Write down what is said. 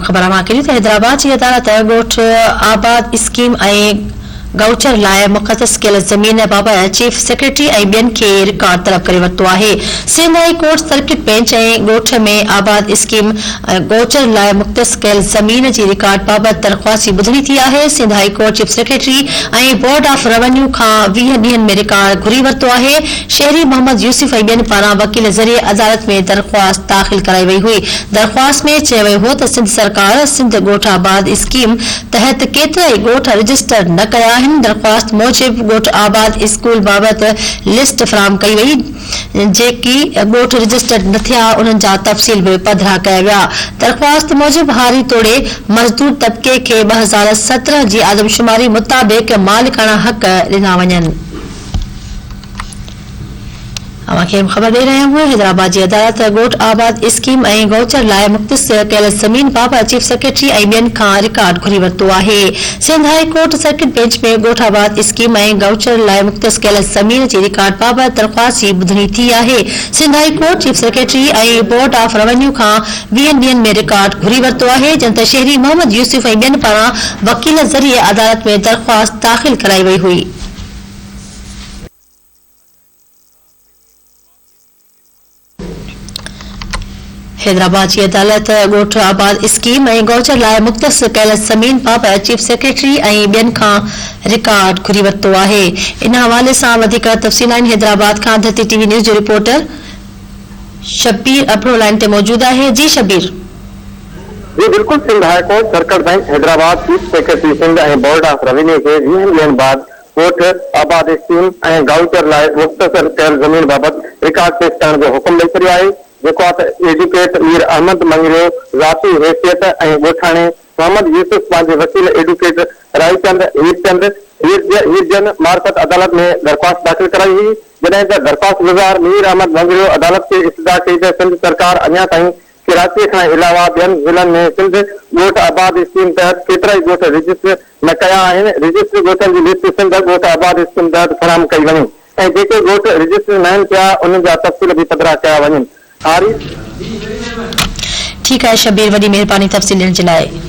خبر اوهان کي ڏيون ته حيدرآباد جي عدالت ڳوٺ آباد اسڪيم ۽ گئوچر لاء مختص ڪيل زمين بابت چيف سيڪريٽري ۽ ٻين کي رڪارڊ طلب ڪري ورتو آهي. Sindh high court circuit bench ۽ ڳوٺ ۾ آباد اسڪيم ۽ گئوچر لاء مختص ڪيل زمين جي رڪارڊ بابت درخواست جي ٻڌڻي ٿي آهي. Sindh high court chief secretary ۽ board of revenue کان 20 ڏينهن ۾ رڪارڊ گهري ورتو آهي. شهري محمد يوسف ۽ ٻين پاران وڪيل ذريعي عدالت ۾ درخواست داخل ڪرائي وئي هئي. درخواست ۾ چيو ويو هو ته سنڌ سرڪار سنڌ ڳوٺ آباد اسڪيم تحت ڪيترائي ڳوٺ رجسٽر نه ڪيا آهن، درخواست موجب ڳوٺ آباد اسڪول بابت لسٽ فراهم ڪئي وئي، جيڪي ڳوٺ رجسٽرڊ نه ٿيا انهن جا تفصيل به پڌرا ڪيا ويا، درخواست موجب هاري توڙي مزدور طبقي کي 2017 جي آدمشماري مطابق مالڪاڻا حق ڏنا وڃن. اوهان کي خبر ڏئي رهيا آهيون حيدرآباد جي عدالت ڳوٺ آباد اسڪيم ۽ گئوچر لاء مختص ڪيل زمين بابت چيف سيڪريٽري ۽ ٻين کان رڪارڊ گهري ورتو آهي. Sindh high court circuit bench ۾ ڳوٺ آباد اسڪيم ۽ گئوچر لاء مختص ڪيل زمين جي رڪارڊ بابت درخواست جي ٻڌڻي ٿي آهي. Sindh high court chief secretary ۽ board of revenue کان ويهن ڏينهن ۾ رڪارڊ گهري ورتو آهي جڏهن ته شهري محمد يوسف ۽ ٻين پاران وڪيل ذريعي عدالت ۾ درخواست داخل ڪرائي وئي هئي. حيدرآباد جي عدالت ڳوٺ آباد اسڪيم ۽ گئوچر لاء مختص ڪيل زمين بابت چيف سيڪريٽري ۽ ٻين کان رڪارڊ گهري ورتو آهي. ان حوالي سان وڌيڪ تفصيل آهن حيدرآباد کان ڌرتي ٽي وي نيوز جو رپورٽر شبير ابڙو لائين تي موجود آهي جي شبير. جي بلڪل Sindh high court circuit bench Hyderabad chief secretary Sindh ۽ board of revenue کي ويهن ڏينهن بعد ڳوٺ آباد اسڪيم ۽ گائوچر لاء مختصر ڪيل زمين بابت رڪارڊ پيش ڪرڻ جو حڪم ڏئي ڇڏيو آهي جيڪو آ ته ايڊوڪيٽ مير احمد مڱريو ذاتي حيثيت ۽ ڳوٺاڻي محمد يوسف پنهنجي وڪيل ايڊوڪيٽ رائيچند هيرچند هيرجن معرفت عدالت ۾ درخواست داخل ڪرائي هئي جڏهن ته درخواست گذار مير احمد مڱريو عدالت کي استدعا ڪئي ته سنڌ سرڪار اڃا تائين ڪراچيء کان علاوه ٻين ضلعن ۾ سنڌ ڳوٺ آباد اسڪيم تحت ڪيترائي ڳوٺ رجسٽر نه ڪيا آهن، رجسٽر ڳوٺن جي لسٽ سنڌ ڳوٺ آباد اسڪيم تحت فراهم ڪئي وڃي ۽ جيڪي ڳوٺ رجسٽر ناهن ٿيا انهن جا تفصيل به پڌرا ڪيا وڃن. هاري. ٺيڪ آهي شبير وڏي مهرباني تفصيل ڏيڻ جي لاء.